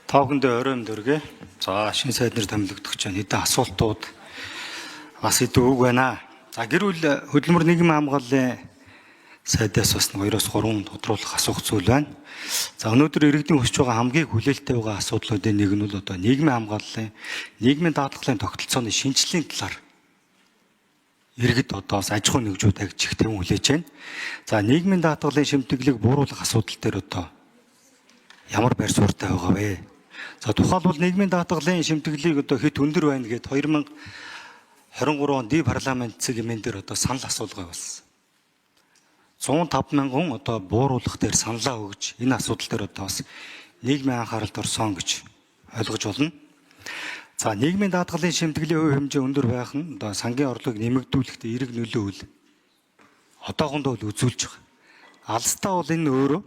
Та бүхэндээ орой минь дөргөө. За шинэ сайд нар томилогдох чинь хэдэн асуултууд бас хэдэн үг байна. За гэр бүл хөдөлмөр нийгмийн хамгааллын сайдаас бас 2-3 тодруулах асуух зүйл байна. За өнөөдөр иргэдийн хүсэж байгаа хамгийн хүлээлттэй байгаа асуудлуудын нэг нь бол одоо нийгмийн хамгааллын, нийгмийн даатгалын тогтолцооны шинжлэлийн талаар иргэд одоо бас аж ахуй нэгжүүд аг чихтэйвэн хүлээж байна. За нийгмийн даатгалын шимтгэлийг бууруулах асуудал дээр одоо ямар байр суурьтай байгаа вэ? За тухайлбал нийгмийн даатгалын шимтгэлийг одоо хэд өндөр байна гэд 2023 онд парламент цэг хэмээн дээр одоо санал асуулга явуулсан. 105 мянган одоо бууруулах дээр саналаа өгж энэ асуудал дээр одоо бас нийгмийн анхааралд орсон гэж ойлгож болно. За нийгмийн даатгалын шимтгэлийн хувь хэмжээ өндөр байх нь одоо сангийн орлогыг нэмэгдүүлэхдээ эерэг нөлөө үл одоохондоо л үзүүлж байгаа. Алстаа бол энэ өөрөө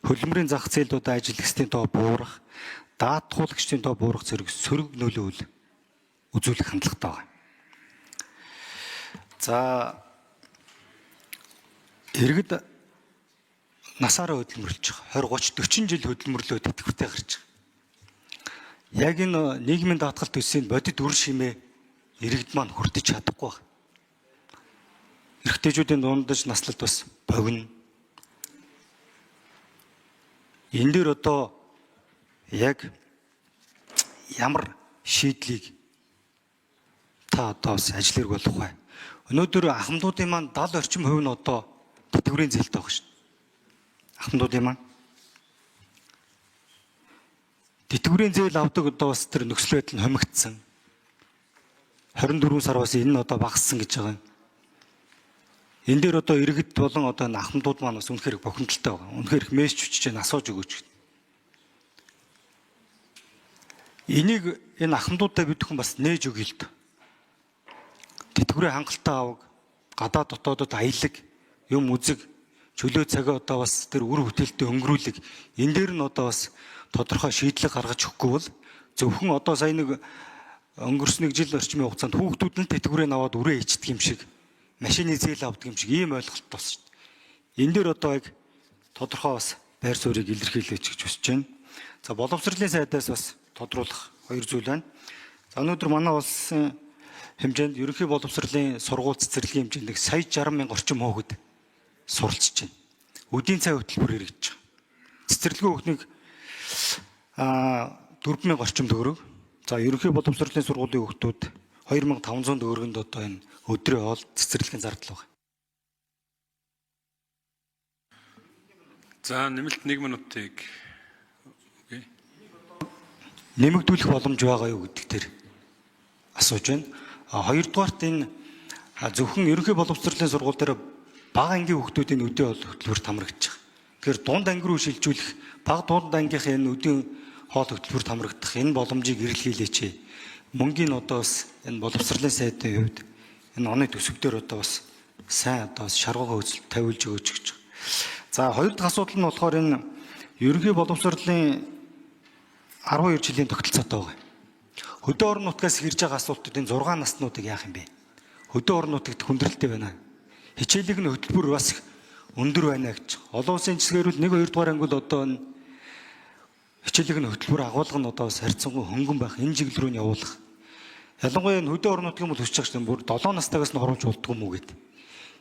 хөдөлмөрийн зах зээлд одоо ажиллагчдын тоо буурах, даатгуулагчдын тоо буурах зэрэг сөрөг нөлөө үл үзүүлэх хандлагатай байгаа. За иргэд насаараа хөдөлмөрлөж байгаа. 20 30 40 жил хөдөлмөрлөөд тэтгэвртэй гарч байгаа. Яг энэ нийгмийн даатгал төслийн бодит үр шимээ иргэд маань хүртэж чадахгүй байна. Эрэгтэйчүүдийн дундаж наслалт бас богино. Энэ дээр одоо яг ямар шийдлийг та одоо бас ажил хэрэг болох вэ? Өнөөдөр ахмадуудын маань 70 орчим хувь нь одоо тэтгэврийн зээлтэй байгаа шүү дээ. Ахмадуудын маань тэтгэврийн зээл авдаг одоо бас тэр нөхцөл байдал нь хомигдсон. 24 сар бас энэ нь одоо багассан гэж байгаа юм. Энэ дээр одоо иргэд болон одоо энэ ахмадууд маань бас үнэхээр их бохимдолтой байгаа. Үнэхээр их мессеж өчөж чинь асууж өгөөч. Энийг энэ ахмадуудаа бид хүн бас нээж өгье л дээ. Тэтгэврийн хангалттай аваг, гадаа дотоодод аялаг, юм үзэг, чөлөө цагаа одоо бас тэр үр бүтээлтэй өнгөрүүлэг. Энэ дээр нь одоо бас тодорхой шийдлэг гаргаж өгөхгүй бол зөвхөн одоо сая нэг өнгөрсөн нэг жил орчмын хугацаанд хүүхдүүд нь тэтгэврээ аваад үрээ ичдэг юм шиг, машины зээл авдаг юм шиг ийм ойлголт болсон шүү дээ. Энэ дээр одоо яг тодорхой бас байр суурийг илэрхийлээч гэж хүсэж байна. За боловсролын сайдаас бас тодруулах хоёр зүйл байна. За өнөөдөр манай улсын хэмжээнд ерөнхий боловсролын сургууль цэцэрлэгийн хэмжээнд нэг сая 60 мянга орчим хүүхэд суралцж байна. Өдийн цай хөтөлбөр хэрэгжиж байгаа. Цэцэрлэгийн хүүхнийг 4 мянга орчим төгрөг. За ерөнхий боловсролын сургуулийн хүүхдүүд 2500 төгрөгөнд одоо энэ өдрийн хоол цэцэрлэгийн зардал байна. За нэмэлт 1 минутыг өгье. Нэмэгдүүлэх боломж байгаа юу гэдэг дээр асууж байна. Хоёрдугаарт энэ зөвхөн ерөнхий боловсролын сургууль дээр бага ангийн хүүхдүүдийн өдөө хоол хөтөлбөрт хамрагдаж байгаа. Тэгэхээр дунд анги руу шилжүүлэх, бага дунд ангийнхын энэ өдийн хоол хөтөлбөрт хамрагдах энэ боломжийг эрэлхийлээч. Мөнгийн одоо бас энэ боловсролын сайдын хувьд энэ оны төсөв дээр одоо бас сайн одоо бас шаргуугаа үзэл тавиулж өгөөч гэж. За хоёр дахь асуудал нь болохоор энэ ерөнхий боловсролын 12 жилийн тогтолцоотой байгаа. Хөдөө орон нутгаас ирж байгаа асуултуудын 6 наснуудыг яах юм бэ? Хөдөө орон нутагт хүндрэлтэй байна. Хичээлийг нь хөтөлбөр бас их өндөр байна гэж. Олон улсын жисгээр бол 1 2 дугаар ангид одоо энэ хичээлийг нь хөтөлбөр агуулга нь одоо бас харьцангуй хөнгөн байх энэ чиглэл рүү нь явуулах. Ялангуяа энэ хөдөө орон нутгийн бол өсөж байгаа чинь бүр 7 настайгаас нь оруулж болдгоо юм уу гэд.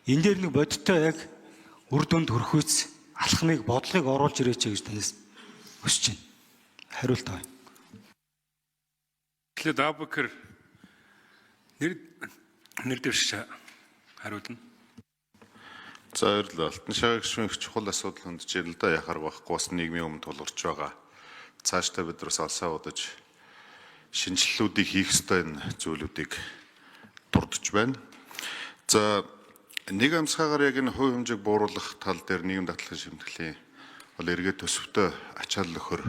Энэ дээр нэг бодиттой яг үр дүнд хүрэхүйц алхмыг бодлогыг оруулж ирээч гэж танаас хүсэж байна. Хариулт авъя. Тэгэхээр Абубакар нэр дэвшиж хариулна. За баярлалаа. Алтан шагаа гишүүн их чухал асуудал хөндөж ирэл да яхаар байхгүй бас нийгмийн өмнө тулгарч байгаа. Цаашдаа бид бас алсаа удаж шинжилэлүүдийг хийх ёстой энэ зүйлүүдийг дурдж байна. За нэг амьсгаагаар яг энэ хувь хэмжээг бууруулах тал дээр нийгэм даатгалын шимтгэлийн бол эргээд төсөвтэй ачаал нөхөр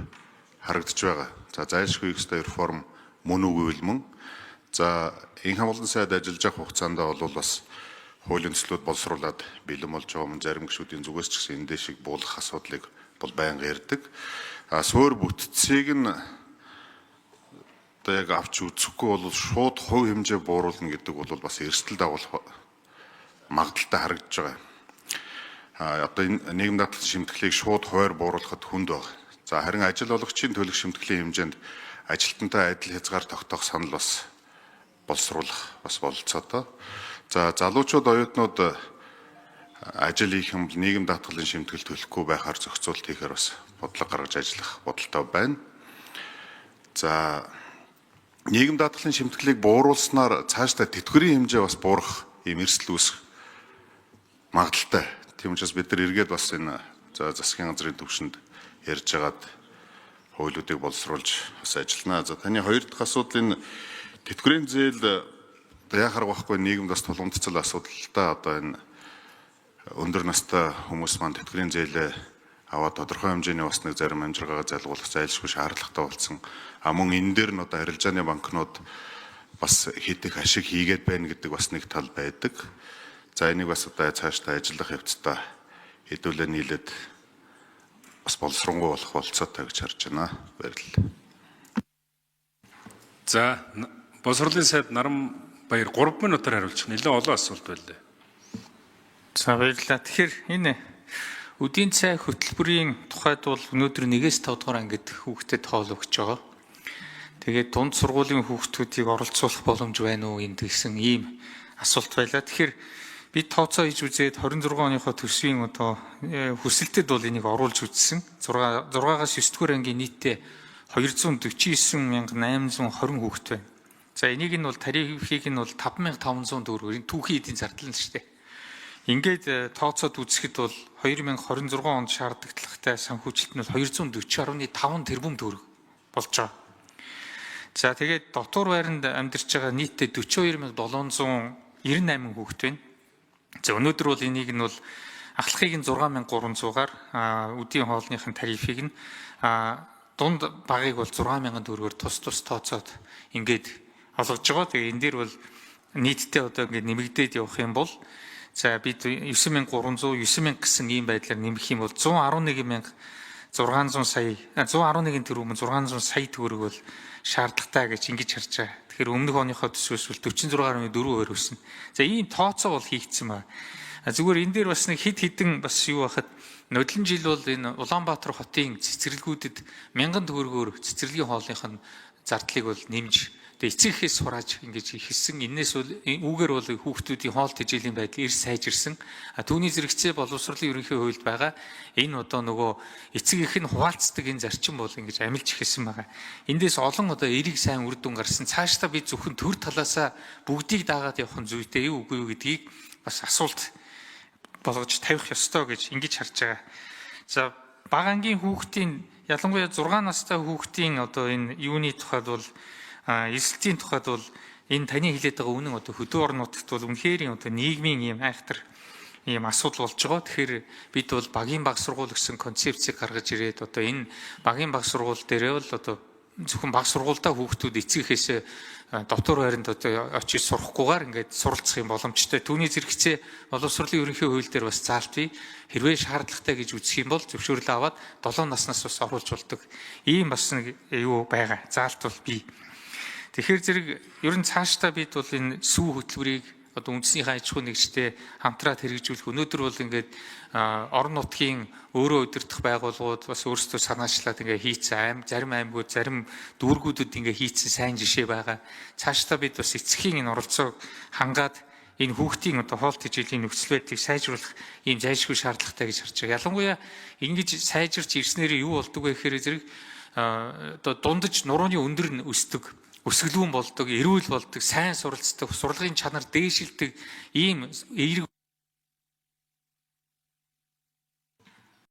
харагдаж байгаа. За зайлшгүй хийх ёстой реформ мөн үгүй л мөн. За инх хамгаалалтын сайд ажиллаж явах хугацаанд бол бас хуулийн төслүүд боловсруулад бэлэн болж байгаа мөн зарим гишүүдийн зүгээс ч гэсэн энэ дэшиг буулгах асуудлыг бол байнга ярьдаг. А суур бүтцийг нь одоо яг авч үзэхгүй бол шууд хувь хэмжээ бууруулна гэдэг бол бас эрсдэл дагуулах магадлалтай харагдаж байгаа. А одоо энэ нийгэм даатгалын шимтгэлийг шууд хувиар бууруулахад хүнд байна. За харин ажил олгогчийн төлөх шимтгэлийн хэмжээнд ажилтнтай адил хязгаар тогтоох санал бас боловсруулах бас бололцоотой. За залуучууд, оюутнууд ажил хийх юм бол нийгэм даатгалын шимтгэл төлөхгүй байхаар зохицуулт хийхээр бас бодлого гаргаж ажиллах бодолтой байна. За нийгэм даатгалын шимтгэлийг бууруулснаар цаашдаа тэтгэврийн хэмжээ бас буурах ийм эрсдэл үүсэх магадлалтай. Тийм учраас бид нар эргээд бас энэ за засгийн газрын түвшинд ярьж байгаад хуулиудыг боловсруулж бас ажиллана. За таны хоёр дахь асуудал энэ тэтгэврийн зээл яхаар байхгүй нийгэмд бас тулгамдцал асуудал л да. Одоо энэ өндөр настай хүмүүс маань тэтгэврийн зээлээ аваад тодорхой хэмжээний бас нэг зарим амжиргаагаа залгуулах зайлшгүй шаардлагатай болсон. А мөн энэ дээр нь одоо арилжааны банкнууд бас хэд их ашиг хийгээд байна гэдэг бас нэг тал байдаг. За энийг бас одоо цаашдаа ажиллах явцдаа хэдүүлээ нийлээд бас боловсронгуй болох болцоотой гэж харж байна. Баярлалаа. За боловсролын сайд Наранбаяр 3 минутаар хариулчих. Нэлээд олон асуулт байлаа. За баярлалаа. Тэгэхээр энэ үдийн цай хөтөлбөрийн тухайд бол өнөөдөр 1-ээс 5 дугаар ангид хүүхдэд хоол өгч байгаа. Тэгээд дунд сургуулийн хүүхдүүдийг оролцуулах боломж байна уу энд гэсэн ийм асуулт байлаа. Тэгэхээр бид тооцоо хийж үзээд 26 оныхоо төсвийн одоо хүсэлтэд бол энийг оруулж үзсэн. 6-аас 9 дугаар ангийн нийтдээ 249,820 хүүхэд байна. За энийг нь бол тарифыг нь бол 5500 төгрөгөөр энэ түүхийн эдийн зардал нь шүү дээ. Ингээд тооцоод үзэхэд бол 2026 онд шаардлагатай санхүүжилт нь бол 240.5 тэрбум төгрөг болж байгаа. За тэгээд дотуур байранд амьдарч байгаа нийтдээ 42798 хүүхэд байна. За өнөөдөр бол энийг нь бол ахлахыг нь 6300-аар, үдийн хоолных нь тарифыг нь дунд багыг бол 6000 төгрөгөөр тус тус тооцоод ингээд олгож байгаа. Тэгээ энэ дээр бол нийтдээ одоо ингээд нэмэгдээд явах юм бол за бид 9300, 9000 гэсэн ийм байдлаар нэмэх юм бол 111,600 сая, 111 тэрбум 600 сая төгрөг бол шаардлагатай гэж ингэж харж байгаа. Тэгэхээр өмнөх оныхоо төсвөөс бол 46.4% өснө. За ийм тооцоо бол хийгдсэн байна. Зүгээр энэ дээр бас нэг хэд хэдэн бас юу байхад нодлон жил бол энэ Улаанбаатар хотын цэцэрлэгүүдэд 1000 төгрөгөөр цэцэрлэгийн хоолных нь зардлыг бол нэмж тэгээ эцэг эхээс хурааж ингэж эхэлсэн. Энээс бол үүгээр бол хүүхдүүдийн хоол тэжээлийн байдал эрс сайжирсан. А түүний зэрэгцээ боловсролын ерөнхий хуульд байгаа энэ одоо нөгөө эцэг эх нь хуваалцдаг энэ зарчим бол ингэж амилж эхэлсэн байгаа. Эндээс олон одоо эерэг сайн үр дүн гарсан. Цаашдаа би зөвхөн төр талаасаа бүгдийг дагаад явах нь зүйтэй юу үгүй юу гэдгийг бас асуулт болгож тавих ёстой гэж ингэж харж байгаа. За бага ангийн хүүхдийн, ялангуяа 6 настай хүүхдийн одоо энэ юуны тухайд бол, элсэлтийн тухайд бол энэ таны хэлээд байгаа үнэн одоо хөдөө орон нутагт бол үнэхээр одоо нийгмийн ийм айхтар ийм асуудал болж байгаа. Тэгэхээр бид бол багийн баг сургууль гэсэн концепцийг гаргаж ирээд одоо энэ багийн баг сургууль дээрээ бол одоо зөвхөн баг сургуультай хүүхдүүд эцэг эхээсээ дотор байранд одоо очиж сурахгүйгээр ингээд суралцах юм боломжтой. Түүний зэрэгцээ боловсролын ерөнхий хууль дээр бас заалт бий. Хэрвээ шаардлагатай гэж үзэх юм бол зөвшөөрлөө аваад 7 наснаас бас оруулж болдог. Ийм бас нэг юу байгаа. Заалт бол бий. Тэгэхээр зэрэг ер нь цаашдаа бид бол энэ сүү хөтөлбөрийг одоо үндэснийхээ аж ахуйн нэгжтэй хамтраад хэрэгжүүлэх. Өнөөдөр бол ингээд орон нутгийн өөрөө удирдах байгууллагууд бас өөрсдөө санаачлаад ингээд хийцэн аим, зарим аймагуд, зарим дүүргүүдэд ингээд хийцэн сайн жишээ байгаа. Цаашдаа бид бас эцгийн энэ оролцоог хангаад энэ хүүхдийн одоо хоол тэжээлийн нөхцөл байдлыг сайжруулах ийм зайлшгүй шаардлагатай гэж харж байгаа. Ялангуяа ингэж сайжирч ирснээр юу болдог вэ гэхээр зэрэг одоо дундаж нурууны өндөр нь өсдөг, өсгөлүүн болдог, эрүүл болдог, сайн суралцдаг, сурлагын чанар дээшилдэг ийм эерэг